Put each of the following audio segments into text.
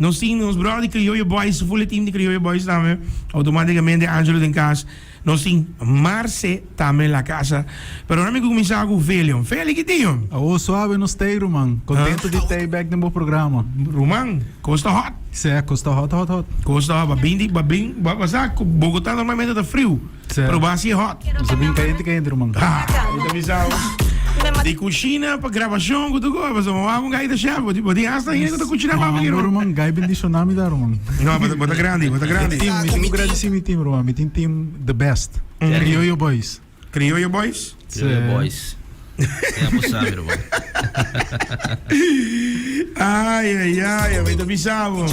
Nos tin nos brother di Crioyo Boys, full e team di Crioyo Boys tambe. Automaticamente Angelo den cas. Nos tin Marce tambe la casa. Pero ora mi cuminsa cu Felion. Feli, ki tin? Awo suave nos tey ruman. Contento di tey bek den bo programa. Ruman, cos ta hot. Sè, cos ta hot hot hot. Cos ta hot. Ba bin di, ba bin, ba, ba sa cu Bogota normalmente ta friu. Sè. Pero ba haci hot. Nos a bin cayente cayente ruman. Ha, mi ta bisa bo. Di cushina pa grabacion cu tur cosa. Pasobra bo wak un guy ta chef. Bo tin hasta hende cu ta cushina pa bo Amo ruman, guy bendiciona mi ta ruman. No, bo ta grandi, bo ta grandi. E team, mi tin cu gradici mi team ruman. Mi tin team the best. Crioyo Boys. Crioyo Boys? Crioyo Boys. Ya bo sabi ruman. Ay, ay, ay, mi ta bisa bo.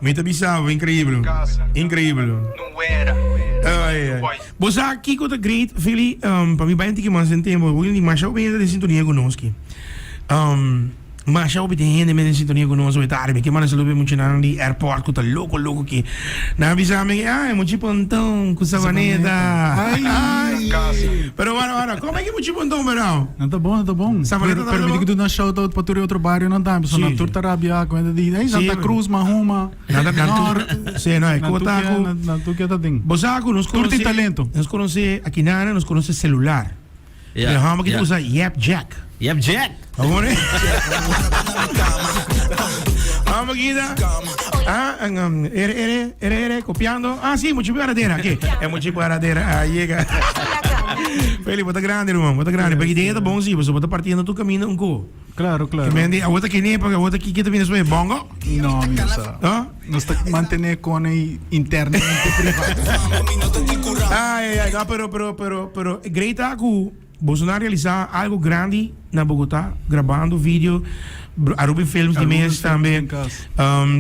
Mi ta bisa bo, increíble. Increíble. Ay, ay. Bo sa kiko ta great, Philly? Pa mi bai un tiki mas den tempo, bo di masha hopi hende den sintonia ku nos ki. Masha hopi tin hende den sintonia ku nos hoy tarde. Mi ke manda saludo pa e muchanan di airport ku ta loko loko ki. Nan a bisa mi, ah, e muchi Ponton ku Savaneta. Ay. Pero wara wara, komo e ki muchi Ponton berao? Nan ta bon, nan ta bon. Savaneta Pero, pero mi tin ku duna shout out pa tur e otro barionan tambe, pasobra nan tur ta rabia ku hende di, ey, Santa Cruz, Mahuma. Nan ta nan Sí, no, e kota ku. Nan tur ke ta den. Bo sa ku nos Tur tin talento. Nos konosé akinana, nos konosé celular. Ja. Pero hòmber ki ta ja. usa Yep Jack. Yep Jack. Awor e. Hòmber ki ta ah, ere ere ere ere kopiando. Ah, sí, muchi paradera. Aki. E muchi paradera a yega. Feli, bo ta grandi, ruman. Bo ta grandi. Pero idea ta bon sí, pasobra bo ta partiendo tur kaminda un ko. Claro, claro. Ki men di, awor ta kine, porque awor ta kiki ta bini despues, bongo? No, mi no sa. Ah? Nos ta mantene con ei internamente privado. Ay, ay, ay, no, pero, pero, pero, pero, great ta cu boso nan realisa algo grandi na Bogotá, grabando video, Aruba Films di mes tambe.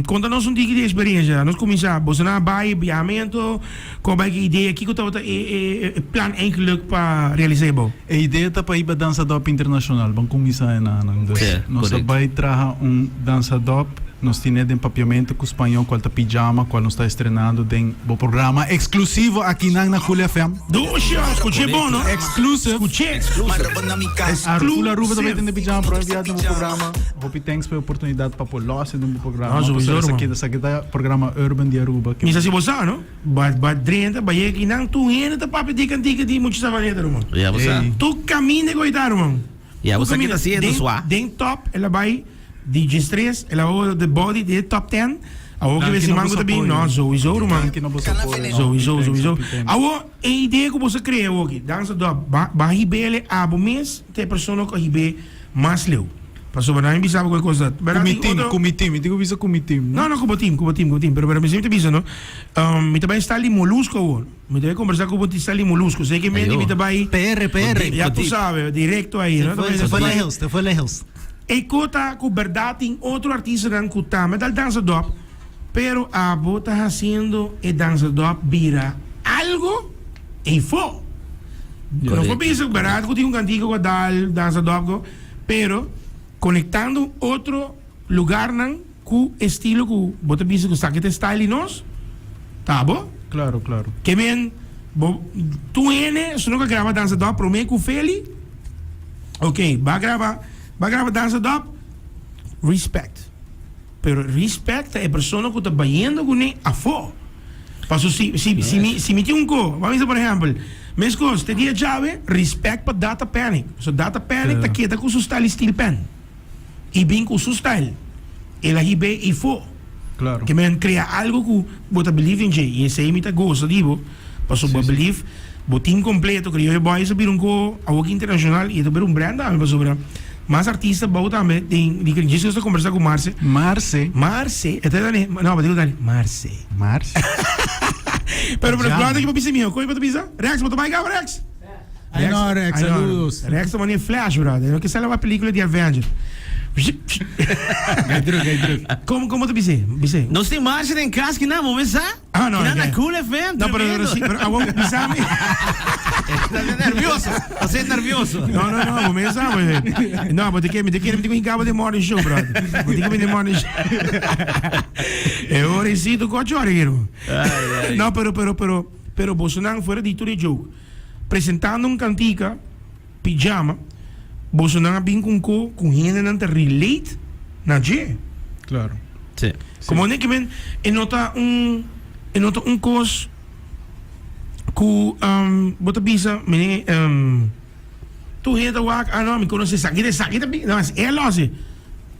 Conta nos un tiki di experiencia. Nos cuminsa, boso nan a bay biahamento, con bay ki idea, kico tabata e, e, e plan eigenlijk pa realisa e bo? E idea ta pa hiba Dansa Dòp internashonal. Ban kuminsá e nanan. Dus Sí, nos a korekto. bai traha un Dansa Dòp. Nos tine den papiamentu ku spañó kual ta Pijama, kual nos ta estrenando den bo programa eksklusivo akinan na Cool FM. Dushi, skuché bon, no? Exclusive. Skuché. Cool Aruba ta bai tende Pijama prome bia den bo programa. Hopi thanks pa e oportunidat pa por lòs den bo programa. No, sowieso, Pasobra esaki ruman. esaki ta programa urban di Aruba. Mi sa si bo sa, no? Ba ba drenta ba yega kinan tur hende ta papia di kantika di mucha Savaneta ruman. Ya bo sa. Tur kaminda ku ta ruman. Ya bo Tur sa ki kaminda. ta siendo Den swa. den top el a bai di diestres el a bai the body di e top ten. Awor ki Danki na siman ku boso ta bin apoyo. no souiso ruman. Danki na boso apoyo. Souiso Hopi thanks, souiso. hopi thanks. Awor e idea ku boso a krea awor aki dansa dòp ba ba hib'el abo mes ta e persona ku a hib'é mas leu. Pasobra nan a bisa bo ku e kos ta. Ku mi team, ku mi team. Mi tin ku bisa ku mi team, no? No, no, ku bo team, ku bo team, ku bo team. Pero, pero mi semper ta bisa, no? Mi ta bai style di Molusco awor. Mi ta bai kombersá ku bo di style di Molusco. Sé ke mente mi ta bai. PR, PR. Ya tu sabe, direkto ahí, no? Se fue lejos, se fue lejos. E ko ta ku bèrdat tin otro artistanan ku tambe ta al dansa dòp, pero abo ta hasiendo e dansa dòp bira algo eifó. No por bisa ku bèrdat ku tin un kantika ku a dal dansa dòp ko. Pero konektando otro lugarnan ku estilo ku bo ta bisa ku esaki ta e style di nos, ta bo. Claro, claro. Ke men bo tur hende su no ka graba Danza Dop prome ku Feli, ok ba graba ba graba Danza Dop, respect. Pero respect ta e persona ku ta bayendo kuné afó. Paso si si si mi si mi tin un ko, bo a bisa por ehèmpel, meskos te dia djawe, respect pa Data Panic. So Data Panic ta keda ku su style steel pen i bin ku su style. El a hib'é ifó. Claro. Ke men krea algo ku bo ta believe in dje i esei mi ta gosa di bo, paso bo a believe, bo team kompleto, Crioyo Boys a bira un ko awoki internashonal i e ta bira un brand tambe pasobra mas artista bou tambe den di djis nos ta kombersa ku Marce. Marce. Marce, e ta dani, no, bo ta dani Marce. Marce. Pero pero blanda ki bo bisa miho, kon bo ta bisa? Rex, bo ta bai gaba Rex? Ay no Rex, Ay no, saludos. Rex ta mane flash brother, no ke sali wak pelicula di Avenger. Gai druk, gai druk. Como como ta bis'é? Bis'é. Nos tin Marce den cas kinan, bo mesa? Ah, no, Kinan na ok. Cool FM, No, pero, pero, tremendo. sí, pero awor bisami. Está nervioso, está nervioso. No, no, no, bo mesa, bo. No, bo te ke, mi te kere mi te ku hinkabo den morning show, brother. Bo te ke mi den morning show. E ora sí, tu kocho ora hero. Ay, ay. No, pero, pero, pero, pero bosonan fuera di tur e joke. Presentando un cantica, pijama, bosonan a bin ku un ko ku hendenan ta relate na dje. Claro. Sí. Como ne kimen e no ta un e no ta un cos cu um, bo ta bisa mene um, tur hende ta wak ah no mi conoce esaki ta esaki ta no es e lo hace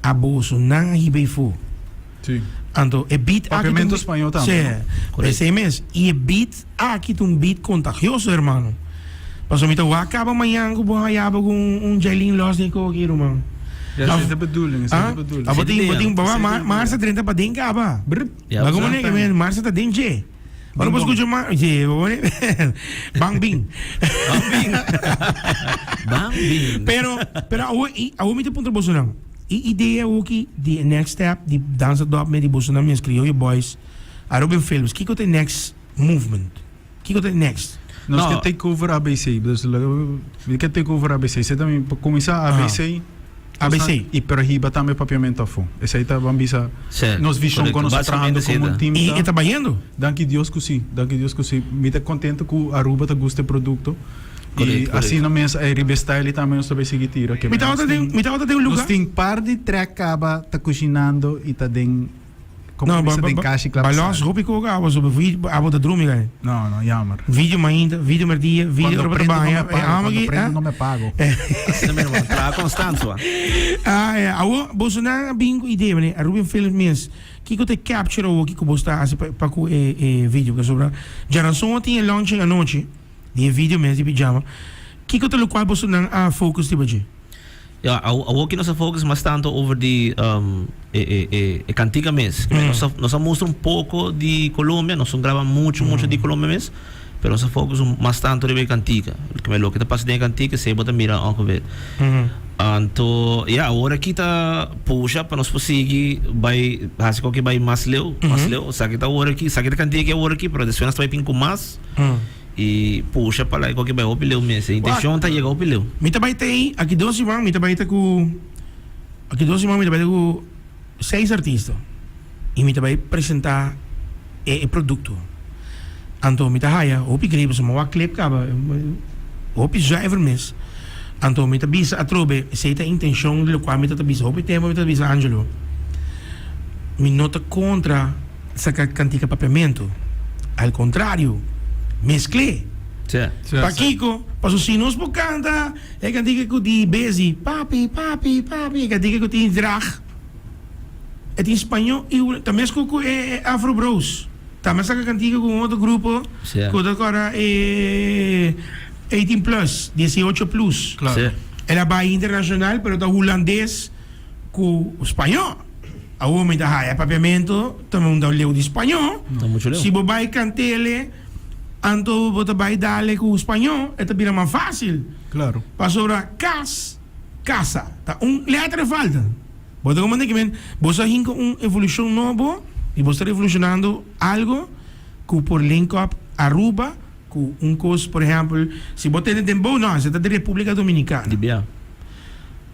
aboso nan a hiba efo. Sí. Anto e beat aki ta un Papiamento spañol tambe, Sí, no? Correcto. esey mes. Y e beat aki ta un beat contagioso hermano. Pasobra mi ta wak caba mañan cu bo haya bo cu un Jailin los den koki ruman. Ja, esey ta bedoeling, esey ta bedoeling. Ah, bo tin, bo tin, Esey ta idea. Marsa drenta paden caba. Brr. Ja, Ba como sa. ne, men, Marsa ta den dje. Ora bo scucha ma, je, bo ne, bang bing. Bang bing. Bang bing. Pero, pero awo, awo mi ta puntra boso nan. E idea awoki di e next step di Danza Dop me di boso nan mes Crioyo Boys, Aruba Films, kiko ta e next movement? Kiko ta e next? Nos No. ke take over ABC. Dus mi ke take over ABC. Esei ta mi pa kuminsá ABC. ABC. I pero hiba tambe papiamento afó. Esei ta ban bisa Sí, nos vishon correcto. ku nos ta trahando Básicamente komo un esei ta. team I ta. e ta bayendo? Danki Dios ku si. Danki Dios ku si. Mi ta kontento ku Aruba ta gusta e produkto. I Correcto, correcto. asina mes e riba e style tambe nos ta bay sigui tira. Ke Mi tabata nos den, tin mi tabata den un nos lugar. tin par di track kaba ta kushinando i ta den Como No, bisa ba, den ba, kashi kla ba pasá. los hopi koka abo so vi abo ta drumi kai. No, no, jammer. Video mainta, video merdia, video Cuando ora bo ta prendo no baña. me pago, Amo cuando aki, prendo ah. no me pago. Asina mi hermano, traha constant wa. Ah, ja. Awo, boso nan a bin ku idea, meneer Ruben Phillips mes. Kiko ta e capture awo kiko bo sta hasi pa, pa ku e, e video? Pasobra djaranson a tin e launching anochi di e video mes di pijama. Kiko ta lokual boso nan a focus riba dje? Ja, awor ki nos a focus mas tanto over di um, e, e, e, e cantica mes. Mm. Nos, a, nos a mustra un poco di Colombia, nos no graba mucho, mm. mucho di Colombia mes, pero nos a focus un, mas tanto riba e cantica. Lo que ta pasa den e cantica, se bo ta mira ongeveer. Mm. Anto, ja, awor aki ta pusha pa nos por sigui bai, hasi koke bai mas leu, mm -hmm. mas leu. Sa ki ta awor aki, sa ki ta cantica awor aki, pero despues nos ta bai pin ku mas. Mm. I pusha pa lai koke bai hopi leu mes. E intencion ta yega hopi leu. Mi ta bai tei aki dos siman mi ta bai ta ku aki dos siman mi ta bai ta ku seis artista i mi ta bai presenta e e produkto. Anto mi ta haya hopi grei pasobra mi a wak clip kaba hopi zuiver mes. Anto mi ta bisa atrobe esei ta intencion di lokual mi ta ta bisa hopi tempo mi ta bisa Angelo mi no ta kontra Saca cantica papiamento. Al contrario, mezcl'é. Pakico? Paso si nos por canta e cantica cu di Bezi, Papi, papi, papi, e cantica cu tin drag, e tin spañó y ta mesco cu e Afro Bros. Tambe a saca cantica cu un otro grupo cu ta cora e 18 plus, 18 plus. El a bay internacional pero ta hulandes cu spañó. Awor mi ta haya papiamento ta un ta leu di spañó. Ta mucho leu. Si bo bai kantele, anto bo ta bai dale ku spañó, e ta bira mas fásil. Claro. Pasobra kas, kasa, ta un letra e falta. Bo ta komprende ki men bo sa hinka un evolushon nobo i bo sta revolushonando algo ku por link up Aruba ku un kos, por ehèmpel, si bo tende dembow, no, esei ta di Repúblika Dominikana. Di bia.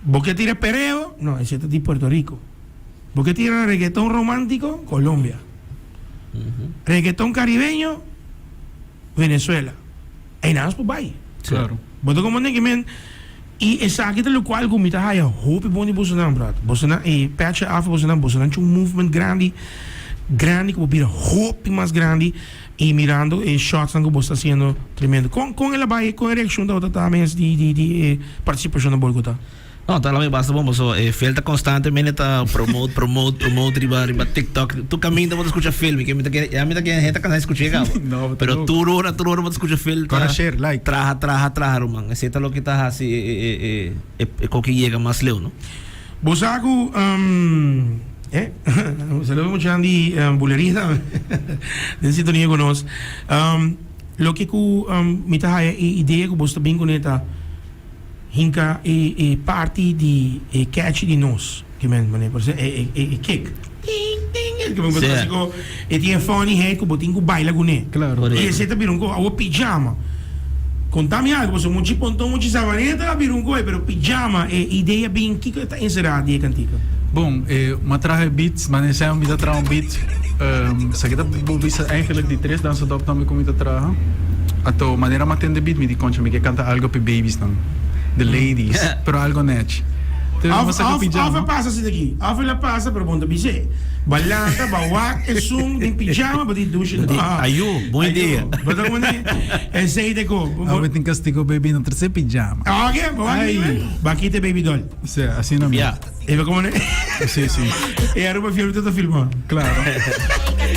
Bo ke tira pereo? No, esei ta di Puerto Rico. Bo ke tira reggaeton romántico? Colombia. Reggaeton caribeño? Venezuela. Einan nos por bai. Claro. Bo ta comprende ki men? I esaki ta locual cu mi ta haya hopi bon di bosonan, brad. Bosonan, e petje af bosonan, bosonan cu un movement grandi, grandi cu bo bira hopi mas grandi i mirando e shotsnan cu bo sta haciendo tremendo. Con, con el a bai, con e reaccion tabata ta mes di, di, di e participacion na Bogota? No, ta la mi basta bon paso e Phil ta constantemente ta promote, promote, promote riba riba TikTok. Tur caminda bo ta scucha Phil, mi ke mi ta kere, ya mi ta kere hende ta cansa di scucha e caba. No, bo ta Pero loco. tur ora, tur ora bo ta scucha Phil ta Kora share, like. traha, traha, traha ruman. Esei ta loke ta haci e e e e e koke yega mas leu, no? Bo sa cu eh saludo muchanan di Buleria tambe den sintonia cu nos. Loke cu mi ta haya e idea cu bo ta bin cune ta hinka e e parti di e catchy di nos ke men manera por e e e kick ting ting e ke men Sí. así ko e tin e funnyheid ku bo tin ku baila kuné. Claro. I esei ta bira un ko awo pijama konta mi algo pasobra muchi ponton muchi sabaneta a bira un ko pero pijama e idea bin kiko e ta enserá di e kantika? Bon, e mi a traha e beat, ma den esei mi ta traha un beat, esaki ta bo bisa eigenlijk di tres dansa dòp tambe ku mi ta traha. Anto manera mi a tende beat mi di concha mi ke kanta algo p'e babiesnan, the ladies, pero algo nèchi. Of of of a pasa asina aki. Of el a pasa pero bo no ta bis'é. Bo a lanta, bo a wak esun den pijama, bo di dusha. Bo di, Ayo, bon idea. Bo ta como esey ta ko. Awe tin castigo baby no trece pijama. Oke, bo wak Ay. Bo a kita e baby doll. Sí, asina mismo. Ya. E bo como Sí, sí. E Aruba film ta filma. Claro.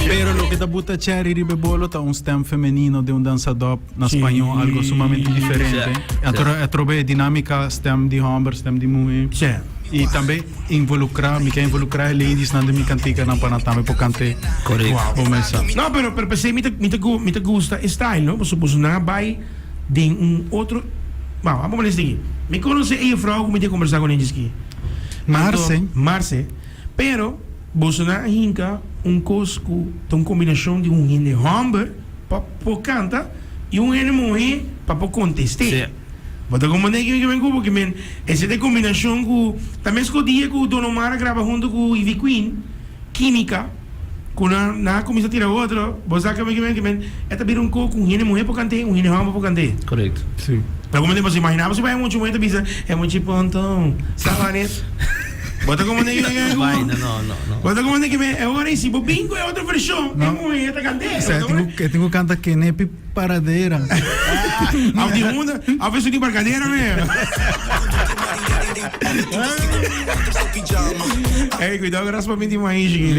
Pero loke ta buta cherry riba e bolo ta un stem femenino den un dansadop na spañó, algo sumamente diferente. Anto atrobe e dinámica stem di homber, stem di muhe. Sí. Y tambe involucra, mi ke involucra e ladiesnan den mi canticanan pa nan tambe por cant'é. Correcto. Wow. Bo mesa. No, pero pero p'esei mi ta mi ta mi ta gusta e style, no? Pasobra boso nan a bai den un otro, Bon, abo mester sigui. Mi conoce e juffrouw cu mi tin conversa cu ne djis-ki. Marce. Anto, Marce. Pero boso nan a hinca un cos cu ta un combinacion di un hende homber pa por canta y un hende muhe pa por conteste. Sí. Bo ta comprende kico mi ke men cu? Porque men ese ta e combinacion cu ta mesco dia cu Don Omar a graba hunto cu Ivy Queen, Quimica. Ku nan nan a kuminsá tira otro, bo sa keme keme keme e ta bira un ko ku un hende muhé por kant'é, un hende hòmber por kant'é. Korekto. Sí. Pero komo bo imaginá bo si bai mucha muhé ta bisa e mucha ponton sa wanneer. Bo ta komo keme keme No bai, no, no, no, no. Bo ta komo keme e ora i si bo bin ku e otro vershon e muhé ta kant'é. Sa e tin ku e tin ku kanta kenepi paradera. Of di hunda, of esun di barkadera meo. Ey, cuidado que raspa mi di maishi.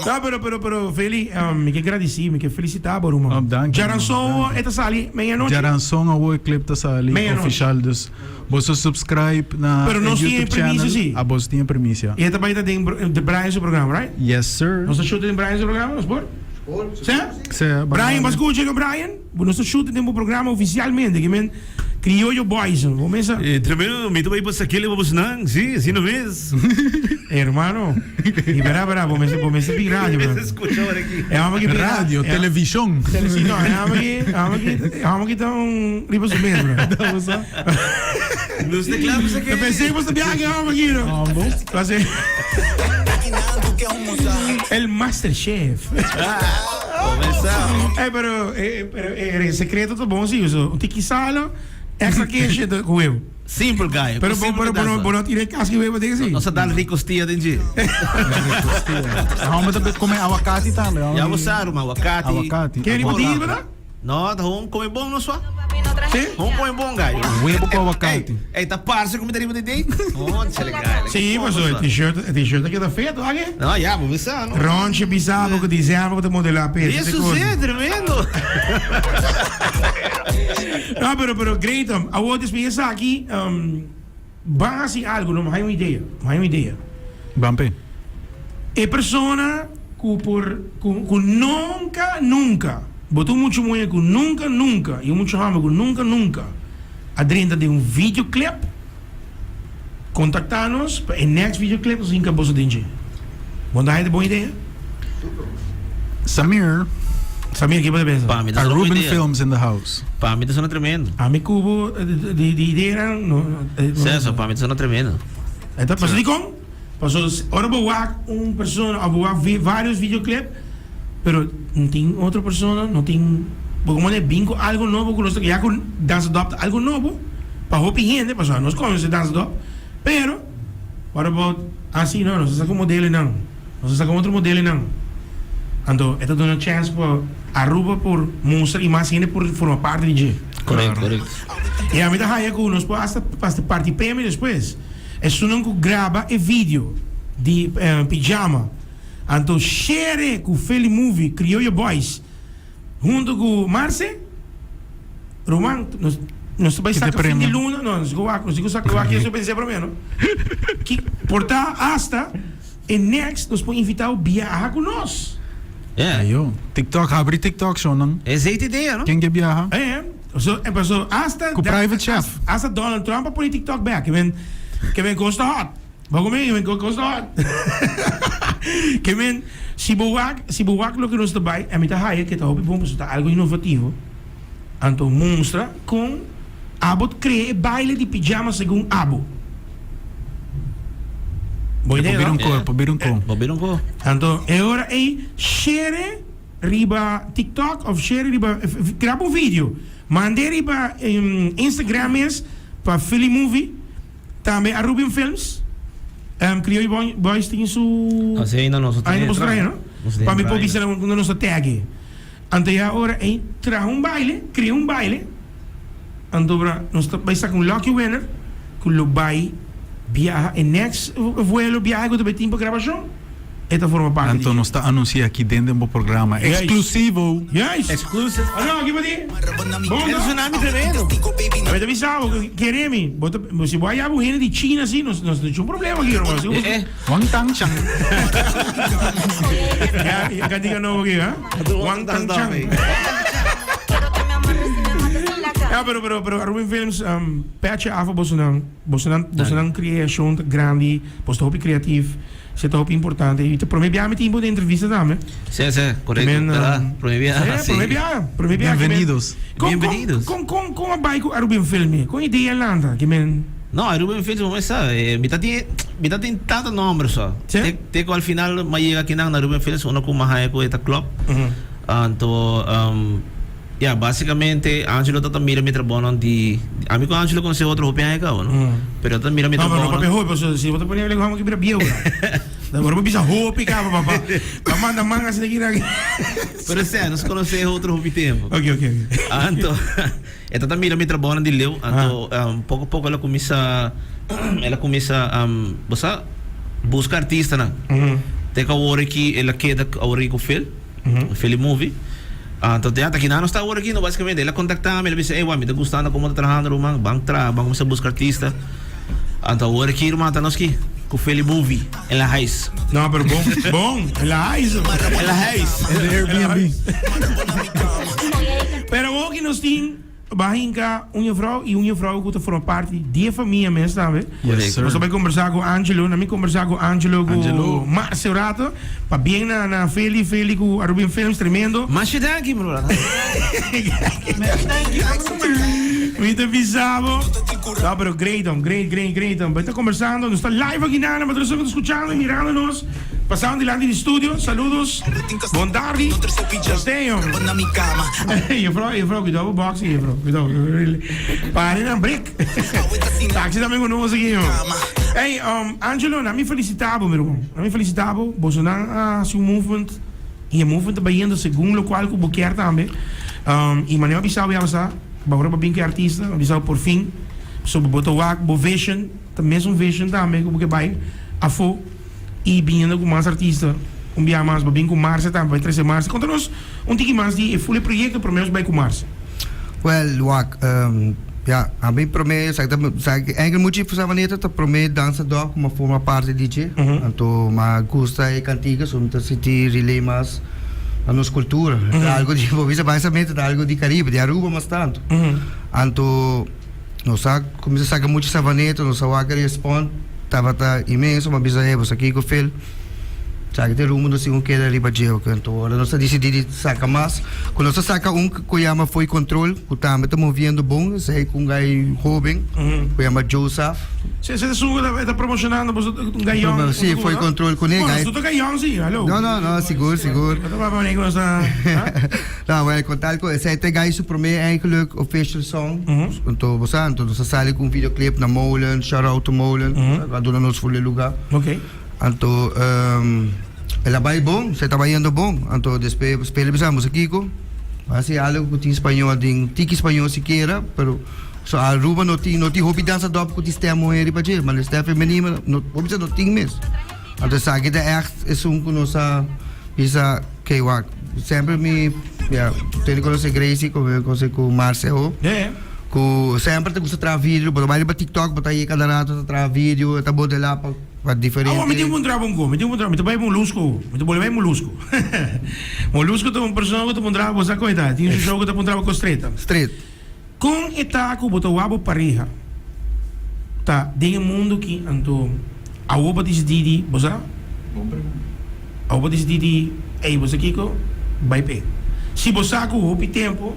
No, pero, pero, pero, Feli, um, mi ke gradici, mi ke felicita bo, ruman. Oh, danki, Jaranson, danki. e ta sali medianoche. Jaranson awo e clip ta sali Medianoche. oficial, dus boso subscribe na Pero e nos tin e YouTube premicia, channel. sí. Ah, boso tin e premicia. E ta bai ta den bro- de Brian su programa, right? Yes, sir. Nos ta shoot den Brian su programa, nos por? Sí? Sí, Brian, bo scucha, no, Brian? Bo nos ta shoot den bo programa oficialmente, ke men Crioyo Boys. Bo mesa. Eh, tremendo, mi ta bai pa sakele pa bosnan, sí, asina mes. Hermano, y verá, verá, bo mester, bo mester bin radio, bro. Escucha ahora aquí. E homber ki bin Radio, e- television. Tele, sí, no, e homber ki, e homber ki, e homber ki ta un riba su mes, bro. Nos ta kla pa Eu sakele. pensei que você viaja, homber ki, no. Hombo. Kasi, El Master Chef. Comenzamos. Eh, pero, eh, pero eh, el secreto ta bon sí, so, un tiki salo, extra queso de huevo. Simple guy. Pero bo, simple pero, pero, danza. bo no tira casca de huevo, tiene que sí. Nos a dal ricostilla den dje. Hombre tambe come aguacate tambe. Ya bo sa, ruman, aguacate. Aguacate. Ken riba Aguacate. di, verdad? No, ta gewoon come bon no swa. Sí? Gewoon come bon guy. Huevo cu aguacate. Ey, ey, ta parce cu mi ta riba di date? Oh, chale guy. Sí, pues el t-shirt, el t-shirt queda feo, ¿tú qué? No, ya, bo bisa, no. Ronche pisado, que dice algo te modela peso. Eso sí, tremendo. No, pero, pero, great. Awor después aki, ban hasi algo, no, hay un idea, hay un idea. Ban pe. E persona cu por, cu, cu nunca, nunca, bo ta un mucha muher cu nunca, nunca, y un mucha homber cu nunca, nunca a drenta den un videoclip, contacta nos pa e next videoclip nos hinca boso den dje. Bo ta haya bon idea? Samir. Samir, ke bo ta pensa? Pa mi ta sona Aruban bon idea. Films in the house. Pa mi ta sona tremendo. Ami cu bo di di ideanan no. Cesar, pa mi ta sona tremendo. Eta paso dikon? Paso ora bo wak un persona of bo wak varios videoclip pero no tin otro persona no tin bo como bin cu algo nobo cu nos ta ya cu Danza Dop ta algo nobo pa hopi hende pasobra nos conoce Danza Dop pero what about asi no nos ta saca un modelonan nos ta saca un otro modelonan anto e ta duna chance pa Aruba por mustra y mas hende por forma parti di dje. Correcto, correcto. Y ami ta haya cu nos por hasta hasta parti premio despues. Esunnan cu graba e video di pijama anto share cu Philly Movie Crioyo Boys hunto cu Marce Ruman nos nos ta bay Kita saca fin di premio? luna no nos go wak nos tin cu saca wak eso pensé prome no ki por ta hasta e next nos por invita bo biaha cu nos. Yeah. Ayo. TikTok, habri TikTok shownan. Es eit idea no? Ken ke biaha? Eh. So, e paso hasta Ku private chef. Hasta Donald Trump a pone TikTok bek. Ke men ke men kos ta hot. Bo ku mi, ke men kos ta hot. Ke men si bo wak, si bo wak loke nos ta bai, a mi ta haya ke ta hopi bon pasobra ta algo inovativo. Anto mustra kon abo ta krea e baile di pijama segun abo. Bo idea, Bo bira no? un kor, bo bira un kor. Bo bira un kor. Anto e ora ei shere riba TikTok of share riba graba un video mande riba Instagram mes pa Philly Movie. Tambe Arubian Films, Crioy Boys tin su. Así ainda nos no Ainda boso traha no? Pa mi por bisa nan unda nos ta tag e. Anto ya ora ey traha un baile, crea un baile, anto bra nos ta bay saca un lucky winner cu lo bay biaha e next vuelo biahe cu ta bay tin pa grabacion. E ta forma parti di Anto dje. nos ta anuncia aki den den bo programa Juist. exclusivo. Juist. Exclusive. Oh no, aki pa ti. Bon E no? tsunami tremendo. A mi ta bisa bo, kere mi, bo ta, si bo haya bo hende di China si, nos, nos no tin un problema aki, hermano. Si bo- Eh, eh. Wang Tang Chang. Ya, ya cantica nobo aki, ha? Wang Tang Chang. Ja, pero, pero, pero Arubian Films, um, petje af op bosonan. Bosonan, bosonan creacion ta grandi, bos ta hopi creatief. Se ta hopi importante. Y ta prome biaha mi tin bo den entrevista tambe. Sí, sí, correcto. Men, ¿Verdad? Prome biaha, sí, sí. prome biaha, prome biaha. Bienvenidos. Con, Bienvenidos. Con, con, con, con a bai cu Arubian Film? Con idea lanta? Que men... No, Arubian Film, como esa, eh, mi ta tin, mi ta tin tanto nombre so. Sí? Te, te cu al final ma llega aquí na Arubian Films, uno cu maha cu eta club. Anto, um, Ya, basicamente Angelo ta ta mira mi trabounan di, ami cu Angelo conoce otro hopi aña caba, no? Pero ta mira mi No, pero no trabounan. papia hopi, pasobra si bo ta pone lengua ki bira bieu la. Ora bo bisa hopi caba, papa. Pa manda man asina ki na. Pero sea, nos conoce otro hopi tempo. Ok, ok, ok. Anto, e ta ta mira mi trabounan di leu, anto poco poco el a cuminsa, el a cuminsa, bo sa, busca artistanan. Te cu awor aki el a keda awor aki cu Phil. Philly Movie. Anto ya ta kinan nos ta awor aki no basicamente el a contacta mi el a bisa ey wak mi ta gustando como ta trahando ruman ban traha ban cuminsa busca artista anto awor aki ruman ta nos ki cu Philly Movie en la huis. No pero bon bon en la huis. En la huis. En de Airbnb. Pero awor ki nos tin Ba hinka un juffrouw y un juffrouw cu ta forma parti di e famia mes tambe. Yes, sir. Nos ta bay conversa cu Angelo. Na mi conversa cu Angelo cu Angelo. Marce rato. Pa bien na na Feli, Feli cu Arubian Films, tremendo. Masha danki, bro. Mi ta bisa bo. No, pero great, hom. Great, great, great, hom. Bay ta conversando. Nos ta live aki nana, pa tur esun cu ta scuchando y mirando nos. Pasando dilanti di studio. Saludos. Bon tardi. Nos ten, hom. Juffrouw, juffrouw, cuidado cu boxing, juffrouw. Cuidado. Pare na break. Taxi tambe cu nos aki, hom. Hey, um, Angelo, na mi felicita bo, mi ruman. Na mi felicita bo. Bosonan a haci un movement. Y e movement ta bayendo segun locual cu bo kier tambe. Um, y manera bo a bisa bo ya basa, bo ora bo bin cu e artista, bo a bisa bo por fin. Pasobra bo ta wak bo vision, ta mesun vision tambe cu bo ke bay afo. Y biniendo cu mas artista, un biaha mas, bo bin cu Marcia tambe, bai trece Marcia. Conta nos un tiki mas di e full e proyecto, prome nos bai cu Marcia. Well, wak, ja, ami prome, sa ta, sa enkel mucha sa manera ta prome dansa dòf cu mi a forma parti di dje. Anto mi a gusta e cantica, so mi ta sinti relay mas na nos cultura. Ta algo di, bo bisa basicamente ta algo di Caribe, di Aruba mas tanto. Anto. Nos a cuminsa saca mucha savaneta, nos a wak e respond tabata inmenso, m'a bisa hey boso kico Phil, esaki ta e rumbo nos tin cu keda riba dje oke. Anto ora nos a dicidi di saca mas, cu nos a saca un cu yama Fo'i Control, cu tambe ta moviendo bon, esey cu un guy hoben cu yama Josaf. Si, esey ta esun cu e ta promocionando boso un guy young. Si, Fo'i Control cune Bueno, guy. su ta guy young si, hallo. No, no, no, sigur, sigur. No ta papia manera cu nos ta, ha? No, well, con tal cu esey ta e guy su prome eigenlijk official song. Anto bo sa, anto nos a sali cu un videoclip na Molen, shout out to Molen, a duna nos full e luga. Anto el a bay bon, se ta bayendo bon. Anto despues Pele bisa, Musa kico? Haci algo cu tin spañol den, tiki spañol sikiera, pero so Aruba no tin, no tin hopi dansador cu tin stem muher riba dje, ma stem femenino no, bo bisa no tin mes. Anto esaki ta echt esun cu nos a bisa, key wak, semper mi, ya, tene conoce Gracie, como mi conoce cu Marceo, cu semper ta gusta traha video, bo ta bai riba TikTok, bo ta yega cada rato ta traha video, ta modela pa pa diferente. Awo mi tin un puntra bo un co, mi tin un puntra, mi ta bai Molusco, mi ta bolbe bai Molusco. Molusco ta un persona cu ta puntra bo sa con e ta, tin su show cu ta puntra bo con streta. Straight. Kon e ta ku bo ta wak bo pareha ta den e mundu ki anto awo bo disidí di bo sa? Awo bo disidí di ey bo sa kiko? Bai p'e. Si bo sa ku hopi tempu,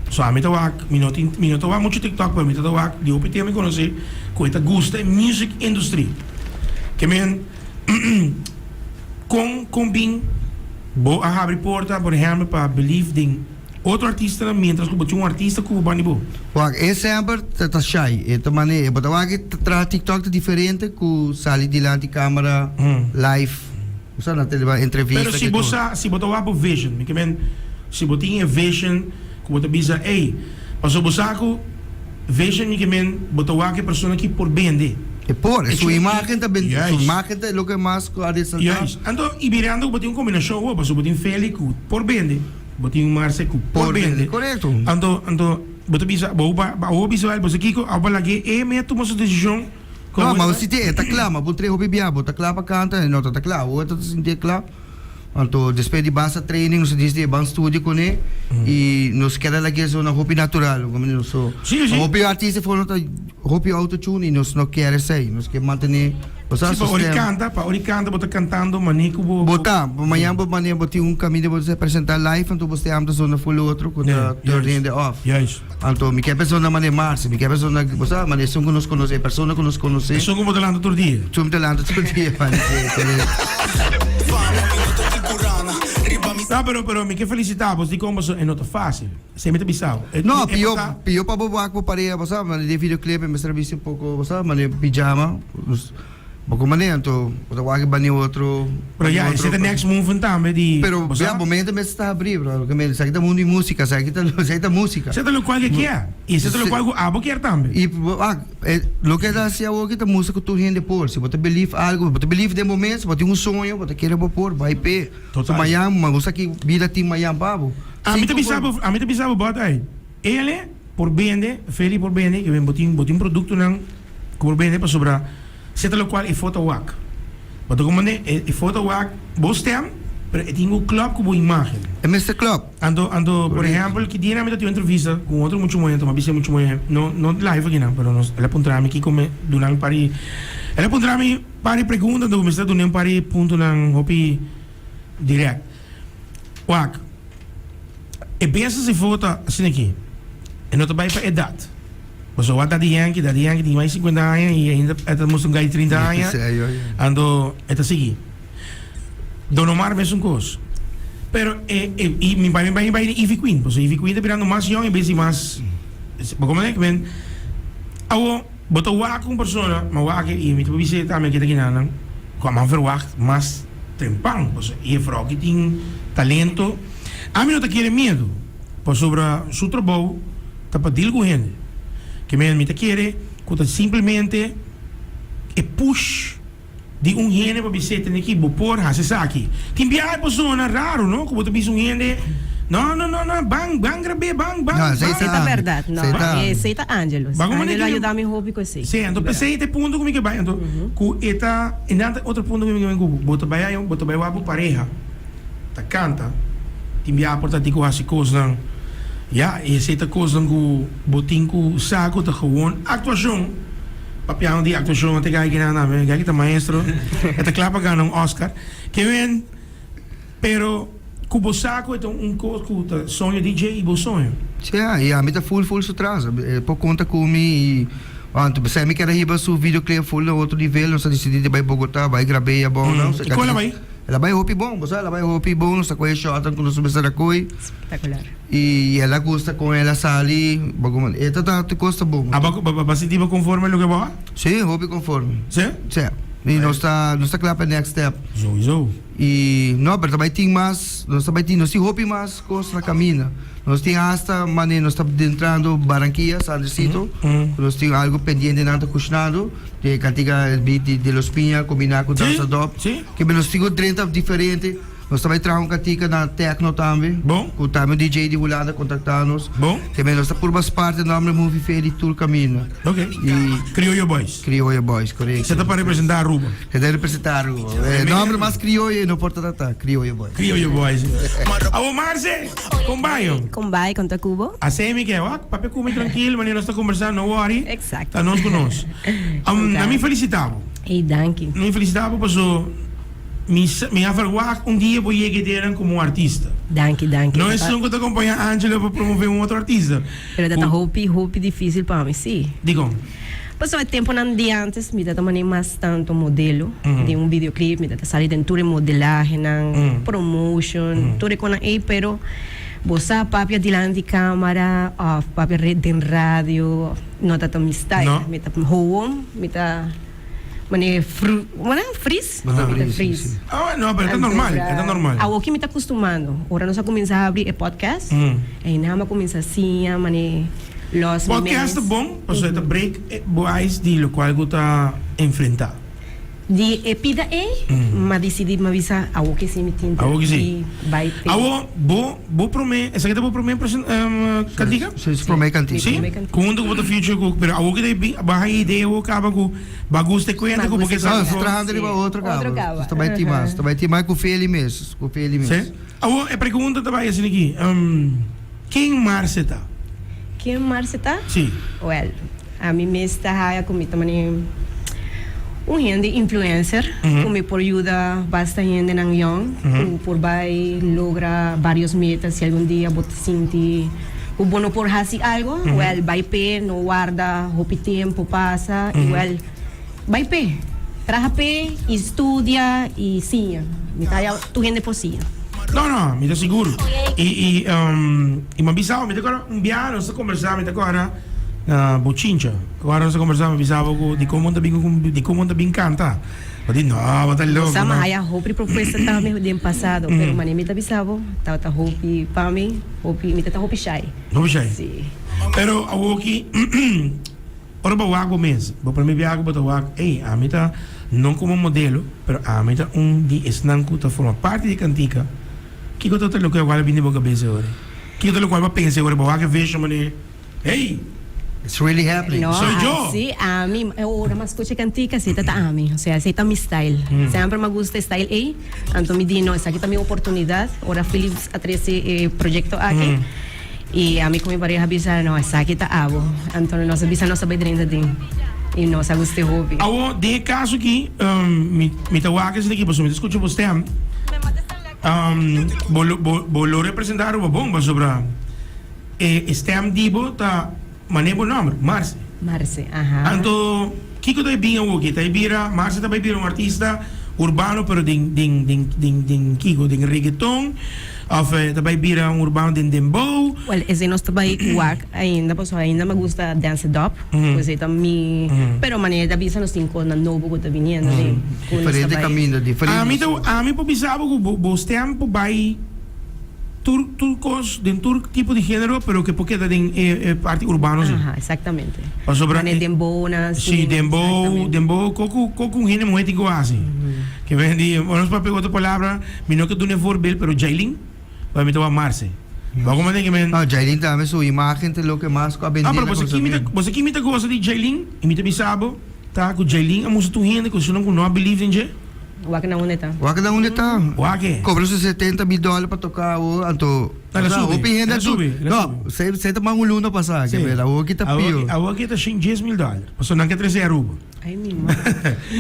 so ami ta wak mi no tin mi no ta wak muchu tiktok pero mi ta ta wak di hopi tempu mi konosé ku e ta gusta e music industry. Ke men kon kon bin bo a habri porta por ehèmpel pa believe den. Otro artistanan mientras ku bo tin un artista ku bo banda di bo. Wak, e semper ta ta shy, e ta mane, e bo ta wak e ta traha TikTok ta diferente ku sali dilanti camera live, bo sa na tele entrevista Pero si bo sa, si bo ta wak bo vision, mi ke men si bo tin e vision ku bo ta bisa ey, pasobra bo sa ku vision mi ke men bo ta wak e persona ki por bende. E por, e su imagen ta bende, su imagen ta e loke mas ku a resalta. Juist, anto i mirando ku bo tin un kombinashon awor, pasobra bo tin Feli ku por bende. Bo tin un marse ku por bende. Korekto. Anto, anto bo ta bisa, bo ba, bo bisa el, bo sa kiko, abo lag'é e mea tuma su desishon. No, ma bo sinti e ta kla, ma bo trae hopi bia, bo ta kla pa kanta, e no ta ta kla, awor e ta sinti e kla. Anto despues di basta training nos a disdi e ban studio kuné i nos keda lag'é zona hopi natural, so hopi artista for no ta hopi auto tune i nos no kier esei, nos ke mantené. Bo sa Si pa ora i kanta, pa ora i kanta bo ta kantando mané ku bo. Bo ta, mañan bo mané bo tin un kaminda bo ta presentá live anto bo stay ta zona full otro ku ta turn hende off. Juist. Anto mi ke persona mané Marce, mi ke persona, bo sa, mané esun ku nos konosé, e persona ku nos konosé. Esun ku bo ta lanta tur dia. Esun ku ta lanta tur dia, mané, korekto. No, pero, pero mi ke felisitá bo, dikon pasobra e no ta fásil. Esei mi ta bisa bo. No, pio, pio pa bo wak bo pareha, bo sa, mane den videoclip e mester a bisti un poko, bo sa, mane pijama, poko mane, anto bo ta wak bani otro. Pero ya, esei ta next movement tambe di, Pero bo sa. ya, bo mente mester ta habrí, bro, ke men, esaki ta mundu di músika, esaki ta, esaki ta músika. Esei ta lokual ke kier, i esei ta lokual ku abo kier tambe. I bo wak, e loke ta hasi awoki ta mustra ku tur hende por, si bo ta believe algu, bo ta believe den bo mes, bo tin un soño, bo ta kere bo por, bai p'e. Total. Mañan, ma bo sa ki bida tin mañan pa bo. Ami ta bisa bo, ami ta bisa bo bot ay, ele por bende, Feli por bende, ke bo tin, bo tin produktonan ku por bende pasobra se ta lokual e foto wak. Bo ta komprende? E, e foto wak bo stem, pero e tin ku klòp ku bo imágen. E mester klòp. Anto, anto, por ehèmpel, ki dia ami ta tin un entrevista ku un otro mucha muhé, anto mi a bisa e mucha muhé, no, no live akinan, pero nos, el a puntra mi kiko mi duna mi par di, el a puntra mi par di pregunta, anto mi mester duna un par di puntonan hopi dirèkt. Wak, e business di foto ta asina aki, e no ta bai pa edat. Pasobra wak Daddy Yankee, Daddy Yankee tin mas di sinkuenta aña i ainda e ta mustra un gai di trinta aña, anto e ta sigui. Don Omar mesun kos. Pero e, e, i mi bai, mi bai, mi bai di Ivy Queen, pasobra Ivy Queen ta birando mas yòn en bes di mas, bo komprende? Men, awo. Bo ta wak un persona, ma wak e mi ta por bisa e tambe ke ta kinanan ku a man verwagt mas trempan, pasobra e jefrou aki tin talento. Ami no ta kere miedu, pasobra su trabou ta pa deal ku hende. Ke men mi ta kere ku ta simplemente e push. Di un hende pa bis'é tene ki bo por hasi esaki. Tin biaha e por sona raro no, ku bo ta bisa un hende, No, no, no, no, ban, ban grab'é, ban, ban, No, esei ban. ta Esei ta ami. bèrdat, no. Esei ta ami. Esei ta Angelus. Ban un Angelo a manera yuda mi hopi ku esei. Sí, anto p'esei ta e punto ku mi ke bai, anto ku e ta, e nan ta otro punto ku mi ke bai ku bo. Bo ta bai ayo, bo ta bai wak bo pareha ta kanta, tin biaha por ta tin ku hasi kosnan, ya, i esei ta kosnan ku bo tin ku sa ku ta gewoon aktuashon. Papiando di actuacion te gai kinan tambe, gai ki ta maestro, e ta kla pa gana un Oscar. Ke wen, pero ku bo sa ku e ta un kos ku ta soño di dje i bo soño. Sí, i ami ta full full su tras. E por konta ku mi i anto p'esei mi keda hiba su videoclip full na otro nivel. Nos a disidí di bai Bogotá, bai grab'é abou nan. I kon el a bai? El a bai hopi bon, bo sa, el a bai hopi bon. Nos a kohe shotnan ku nos mester a kohe. Espectacular. I el a gusta kon el a sali, bo como e ta ta tur kos ta bon. Aba bo a sinti bo konforme loke bo a? Sí, hopi konforme. Sí? Sí. I nos ta nos ta kla pa e next step. Souiso. I no, pero ta bai tin mas, nos ta bai tin, nos tin hopi mas kos na kaminda. Nos tin hasta manera nos ta dentrando Barranquilla, San Andresito, ku nos tin algu pendiente nan ta kushnando, di e kantika beat di De Los Piña kombiná ku Danza Dop. Sí, sí. Ke nos tin ku drenta diferente. Nos ta bai traha un katika na techno tambe. Bon. Ku tambe un DJ di Hulanda kontaktá nos. Bon. Te men nos ta purba spart e nomber Movie Fair di tur kaminda. Ok. I Crioyo Boys. Crioyo Boys, korekto. Se ta pa representá Aruba. Se ta representá Aruba. E nomber mas crioyo no por ta ta Crioyo Boys. Crioyo Boys. Awor Marce, kon bai yo? Kon bai, kon ta ku bo? Asei mi ke, wak, papia ku mi trankil, manera nos ta kombersá, no worry. Eksakto. Ta nos ku nos. Na mi felisitá bo. Ey, danki. Na mi felisitá bo paso. Mi sa, mi a verwagt un dia bo yega deren como un artista. Danki, danki. No esun cu ta acompaña Angelo pa promove un otro artista. Pero ta ta hopi, hopi dificil pa mi, si. Dicon? Pasobra e temponan di antes mi ta ta mane mas tanto modelo den un videoclip, mi ta ta sali den tur e modelahenan, promotion, tur e conan ey, pero. Bo sa papia dilanti camara of papia den radio no ta ta mi style. No. Mi ta gewoon, mi ta mane fru, mane fris? Bo ta Mi ta fris, fris. si. Ah, no, pero ta normal, e ta normal. Awoki mi ta custumando. Ora nos a cuminsa habri e podcast, einan mi a cuminsa siña mane los mi mes. Podcast ta bon, pasobra e ta break bo ice di locual cu ta enfrenta. Di e pida ei, m'a disidí, m'a bisa, Awor ke sí mi tin Awor ke sí. di bai te. Awor, bo, bo promé, esaki ta bo promé presen, kantika? Sí, su promé kantika. Sí? Ku huntu ku bo ta future ku, pero awor ke ta bin, bo a haña idea awor kaba ku bo a gusta e kuenta ku bo ke sa. No, nos ta trahando riba otro kaba. Otro kaba. Nos ta bai tin mas, nos ta bai tin mas ku Feli mes, ku Feli mes. Sí? Awor, e pregunta ta bai asina aki, ken Marce ta? Ken Marce ta? Sí. Wèl. Ami mes ta haya ku mi ta mane un hende influencer ku mi por yuda basta hendenan yòn ku por bai logra varios metas. Si algun dia bo ta sinti ku bo no por hasi algo, wèl bai p'e, no warda hopi tempu pasa i wèl bai p'e, traha p'e i studia i siña. Mi ta haya tur hende por siña. No, no, mi ta sigur. I i i mi a bisa bo, mi ta kòrda un biaha nos ta kombersá, mi ta kòrda. Na bochincha. Ora nos a conversa mi bisa bo cu di como ta bin cu di como ta bin canta. Bo di no, bo ta loco. Sa mi haya hopi propuesta tambe den pasado, pero mane mi ta bisa bo, tabata hopi pa mi, hopi, mi ta ta hopi shy. Hopi shy? Si. Pero awoki ora bo wak bo mes, bo prome biaha cu bo ta wak, ey, ami ta no como modelo, pero ami ta un di esnan cu ta forma parti di e cantica, kico ta loke a wak a bini den bo cabeza e ora? Kico ta locual bo a pensa e ora bo wak e vision mane? Hey! It's really happening. No, Soy yo. Si, ami, ora mi a scucha e cantica, si ta ta ami. Osea, esey ta mi style. Semper mi a gusta e style ey. Anto mi di, no, esaki ta mi oportunidad. Ora Philips a trece e proyecto aki, y ami cu mi pareha a bisa, no, esaki ta abo. Anto nos a bisa nos a bay drenta den. Y nos a gusta e hopi. Awo, den e caso aki, mi, mi ta wak esaki, pasobra mi ta scucha bo stem. Bo lo, bo, bo lo representa Aruba bon, pasobra. E stem di bo ta mane bo nomber, Marce. Marce, aha. Anto, kiko ta e bin awoki? Ta e bira, Marce ta bai bira un artista urbano pero den, den, den, den, den kiko? Den reggaeton? Of e ta bai bira un urbano den dembow? Wel, esei nos ta bai wak ainda, pasobra ainda mi gusta dance it up, pues esei ta mi, pero manera ta bisa nos tin kosnan nobo ku ta biniendo den, ku nos ta Diferente bai. kaminda, diferente. Ami ta, ami por bisa bo ku bo, bo stem por bai. Tur tur kos den tur tipo di genero pero ke por keda den e e parti urbano si. Aha, exactamente. Pasobra Mane dembow nan si dembow dembow koko koko un hende muhe tin ku hasi. Ke men di nos papia otro palabra mi no ke duna e voorbeeld pero Jailin pa mi ta wak Marce. Bo a komprende ke men. No Jailin tambe su imagen ta loke mas ku a bende Ah pero na bo sa ki mi ta bo sa ki mi ta gosa di Jailin i mi ta bisa bo ta ku Jailin a mustra tur hende ku esunnan ku no a believe den dje. Wak na unda e ta. Wak na unda e ta. Wak e. Cobra su 70 mil dollar pa toca awo anto. El a subi, Hopi hende el a subi, el a No, subi. se se ta man un luna pasa Sí. ke bela awo ki ta pio. Awo aki ta shin dies mil dollar. Pasobra nan ke trece Aruba. Ay mi ma.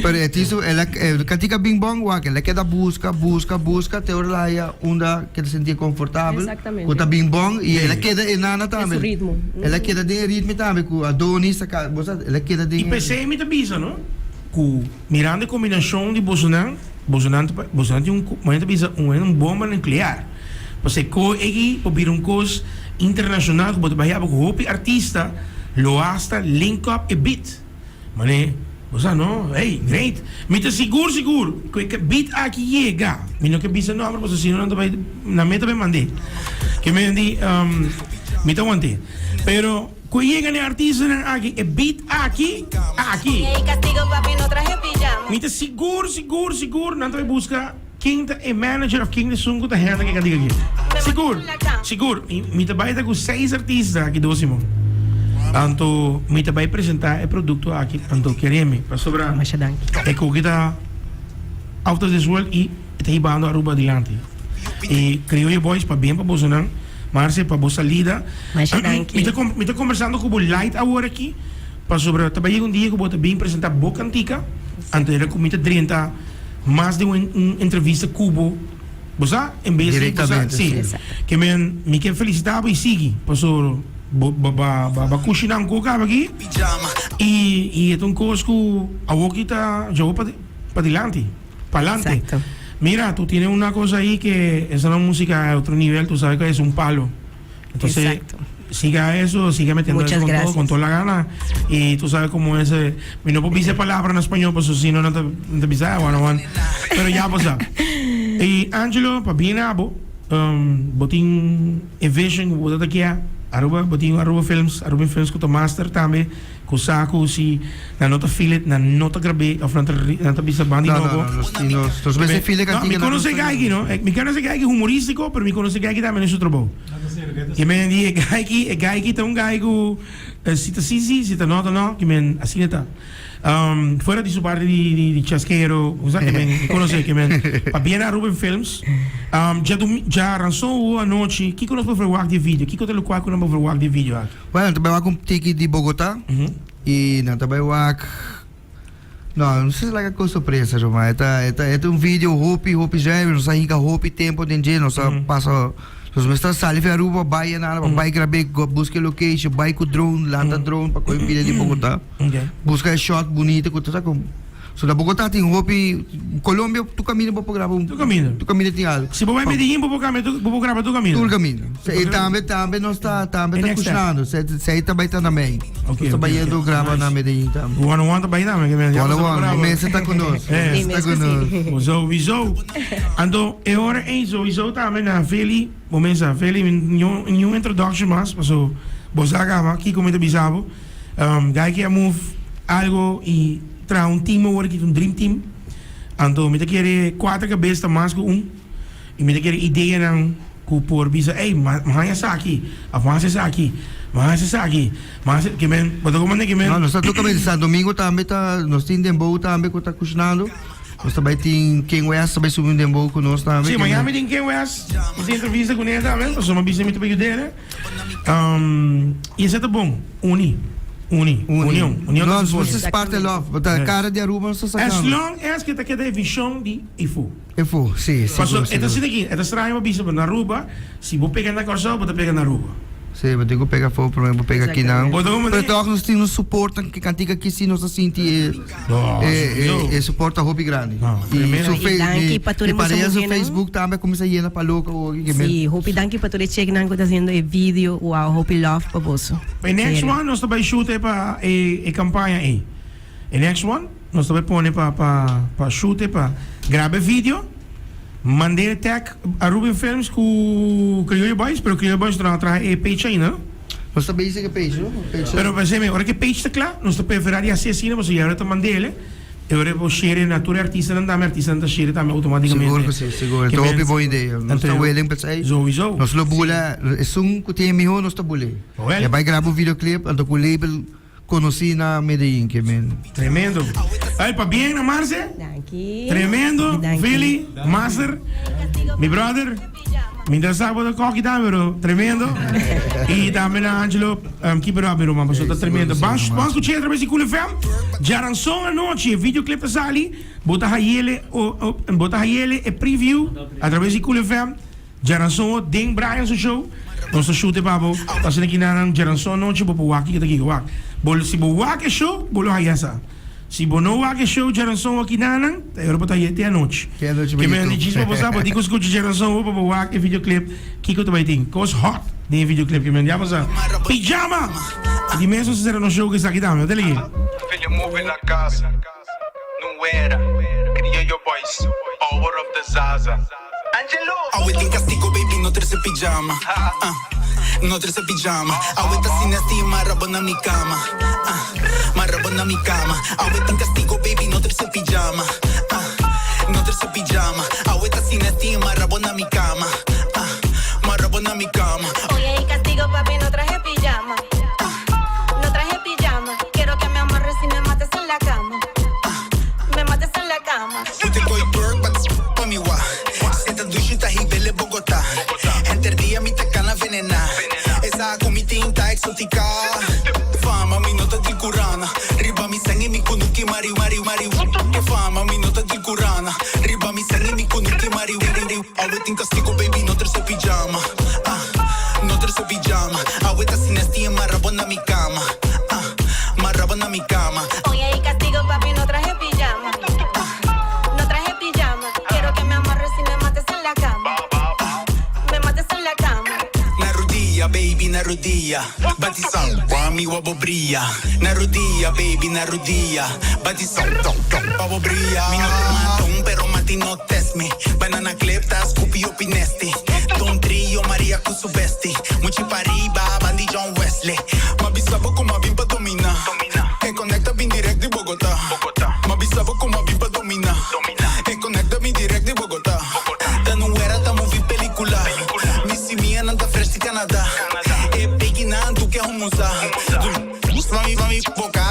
Pero e tin su el a e cantica bin bon wak el a keda busca busca busca te ora el a haya unda ke ta sinti confortabel. Exactamente. Ku ta bin bon y el a keda e nana tambe. E su ritmo. El a keda den e ritmo tambe ku Adonis a ka bo sa el a keda den Y p'esey mi ta bisa no ku. Mirando e kombinashon di bosonan, bosonan ta bosonan tin un manera ta bisa un un bomba nuklear. Pasobra e ko egi por bira un kos internashonal ku bo ta bai haba ku hopi artista lo hasta link up e beat. Mane bo sa no, hey, great. Mi ta sigur sigur ku e beat aki yega, mi no ke bisa nòmber pasobra si no nan ta bai nan mes ta bai mand'é. Ke men di mi ta want'é. Pero. Cu yega n'e artistanan aki, e beat aki, aki. Mi ta sigur, sigur, sigur nan ta bay busca ken ta e manager of ken ta esun cu ta handle e cantica aki. Sigur, sigur. Mi, mi ta bay ta cu seis artista aki dos simon. Anto mi ta bay presenta e producto aki, anto kere mi, pasobra Masha danki. e koki ta out of this world y e ta hibando Aruba adilanti. E Crioyo Boys pabien pa bosonan. Marce, pa bo salida. Masha danki. Mi ta mi ta conversando cu bo light awor aki, pasobra ta bay yega un dia cu bo ta bin presenta bo cantica, anto era cu mi ta drenta mas den un un entrevista cu bo, bo sa, en bes di bo sa, Directamente, si. si. Ke men, mi ke felicita bo y sigui, pasobra bo bo ba ba cushina un cu caba aki, y y e ta un cos cu awor ki ta jobo pa padilanti. Palante. Exacto. Mira, tú tienes una cosa ahí que es una música a otro nivel, tú sabes que es un palo. Entonces, Exacto. siga eso, siga metiendo Muchas eso con todo, gracias. con toda la gana. Y tú sabes cómo es. Mi no dice palabra en español, pues si no, no te pisa, bueno, bueno. Pero ya, pues. ah. Y Angelo, pabien na bo, bo tin e vision, bo ta aki, Aruba, bo tin Aruba Films, Aruba Films ku ta master tambe, ku sa ku si nan no ta feel it, nan no ta grab'é, of nan ta bisa banda di No, no, nobo. no, nos mester feel e No, mi cantica, konosé nos ta- Gaiki, no? Mi konosé Gaiki humorístico, pero mi konosé Gaiki tambe den su trabou. Ke men di e Gaiki, e Gaiki ta un gai ku si ta si si, si ta no ta no, ke men asina ta. Fuera di su parti di chasquero, o sea, ke men mi konosé, ke men pabia na Aruba Films. Djaranson awo anochi, kiko nos por verwagt di e video? Kiko ta lokual ku nan por verwagt di e video aki? Bueno, nan ta bai wak un tiki di Bogotá i nan ta bai wak, no, no sé si laga kon sorpresa, ruman. E ta un video hopi, hopi zuiver. Nos a hinka hopi tempo den dje. Nos a pasa, nos mester a sali for Aruba bai anana pa bai grab'é, buska e location, bai ku drone, lanta drone pa kohe un video di Bogotá. Buska e shot bunita ku ta sa kon. So na Bogotá tin hopi, Colombia tur kaminda bo por graba un. Tur kaminda. Tur kaminda tin algo. Si bo bai Medellín bo por kambia tur, bo por graba tur kaminda. Tur kaminda. E tambe, tambe nos ta, tambe ta kushnando. Esei ta bai ta na mei. Nos ta bai yendo graba na Medellín tambe. One on one ta bai tambe. One on one, e mester ta ku nos. E mester ta ku nos. Sowieso. Anto e ora ei sowieso tambe na Philly, bo mesa Philly, niun introduction mas, paso bo sa kaba kiko mi ta bisa bo. Guy ke a move algo y traha un team awor aki ta un dream team. Anto mi ta kere cuater cabes ta mas cu un y mi ta kere ideanan cu por bisa ey mi haña esaki of mi haci esaki, mi haci esaki, mi haci ke men bo ta comprende ke men. No, nos ta toca men San Domingo tambe ta nos tin dembow tambe cu ta cushnando. Nos ta bay tin Ken West ta bay subi un dembow cu nos tambe. Si, mañana mi tin Ken West, mi tin entrevista cu ne tambe pasobra mi a bisa mi ta bay yud'e. Y esei ta bon, uni, uni, union, union ta Nos forsa. es parte love, bo ta cara di Aruba nos ta As sacando. long as ke ta keda e vision di efo. Efo, si, Paso, sigur, e ta sigur. asina aki, e ta straño pa bisa, pero na Aruba, si bo pega na Kòrsou, bo ta pega na Aruba. Si, bo tin ku pega afó promé bo pega akinan. Bo ta como Pero tòg nos tin un support ki kantika aki si nos ta sinti e No, e sowieso. e support ta hopi grandi. No, Y tremendo. su Y fe danki mi pa tur mi e mucha pareha su muhénan. Facebook tambe a kuminsá yena pa loko awoki ke men. Sí, hopi danki pa tur e cheknan ku ta hasiendo e video. Wow, hopi love pa boso. E next Serio. one nos ta bai shoot e pa e e campaña ei. E next one nos ta bai pone pa pa pa shoot e pa graba e video, mand'é tag Arubian Films ku Criollo Boys, pero Criollo Boys no a traha e page ainda no. Nos ta bezig e page no? Page Pero pensé mi, ora ku e page ta kla, nos ta preferá di hasi asina, pasobra ya ora ta mand'é, e ora bo share na tur e artistanan tambe, e artistanan ta share tambe outomátikamente. Sigur ku si, sigur. Ke Ta hopi mens- bon idea. Nos ta Anto, willing p'esei. Sowieso. Nos lo bula, esun ku tin e mihó nos ta bul'é. Wel. E bai graba un videoclip anto ku label konosí na Medellín ke men. Tremendo. Ay, pabien na Marce. Danki. Tremendo. Danki. Philly, Master, mi brother. Mi ta sa bo ta koki tambe, pero tremendo. Y tambe na Angelo, keep it up, mi ruman, pasobra ta tremendo. Ban, ban skucha a través di Cool FM. Djaranson anochi, e videoclip ta sali. Bo ta hayele, o, o, bo ta hayele e preview a través di Cool FM. Djaranson den Brian su show. Nos ta shoot e pa bo. Asina ki nan djaranson anochi bo por wak kiko ta kiko. Wak. Bo, si bo wak e show, bo lo haya sa. Si bo no wak e show djaranson aki nanan, ta e ora bo ta haye te anochi. Te anochi pa Ke men YouTube. di djis pa bo sa, bo tin ku skucha djaranson pa bo wak e videoclip kiko ta bai tin. Kos hot den e videoclip ke men ya bo sa. Pijama! Di mes nos a sera nos show ku esaki tambe. Ota ligi. Philly move na casa, nu era, Criollo Boys, power of the Zaza. Angelo! Awe tin castigo baby no trece pijama ah No trece pijama Awe ta sin estima rabo na mi cama ah Marabo na mi cama Awe tin castigo baby no trece pijama ah No trece pijama Awe ta sin estima rabo na mi cama ah Marabo na mi cama Hoy hay castigo, papi, no traje pijama. No traje pijama. Quiero que me amarres y me mates en la cama. Me mates en la cama. Te koy twerk pa pa mi wa Senta dushi ta hibele Bogotá Enter dia mi ta cana venena Esa ku mi tinta exotica Fama mi no ta di curana Riba mi sangue mi kunuki mari mari mari Fama mi no ta di curana Riba mi sangue mi kunuki mari mari Awe tin castigo baby no trece pijama ah, No trece pijama Awe ta sin estima rabo na mi cama ah, Marabo na mi cama Hoy hay castigo, papi, no traje pijama. No traje pijama. Quiero que me amarres. rudia. Bati sal, pa mi wabo bria. Na rudia, baby, na rudia. Bati sal, pa bo bria. Mi no ta maton, pero mati no test me. Banana clip ta scoopy opi nasty. Don trio Maria cu su bestie. Muchi pariba, bandi John Wesley. Ma bisabo como a bim pa domina. E conecta bin direct di Bogota. Ma bisabo como a bim pa domina. E conecta bin direct di Bogota. Ta nu era ta movie pelicula. Mi simia nan ta fresh di Canada. E peki nan tu ke humusa. Mami, mami, boca.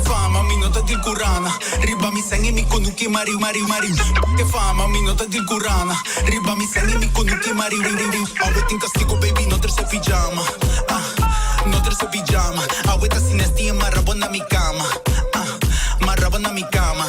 Fama, mi no ta di curana. Riba mi sangue mi kunuki mari mari mari. Que fama, mi no ta di curana. Riba mi sangue mi kunuki mari mari mari. Awe tin castigo baby, no trece pijama. Ah, no trece pijama. Awe ta sinesti marabo na mi cama. Ah, marabo na mi cama.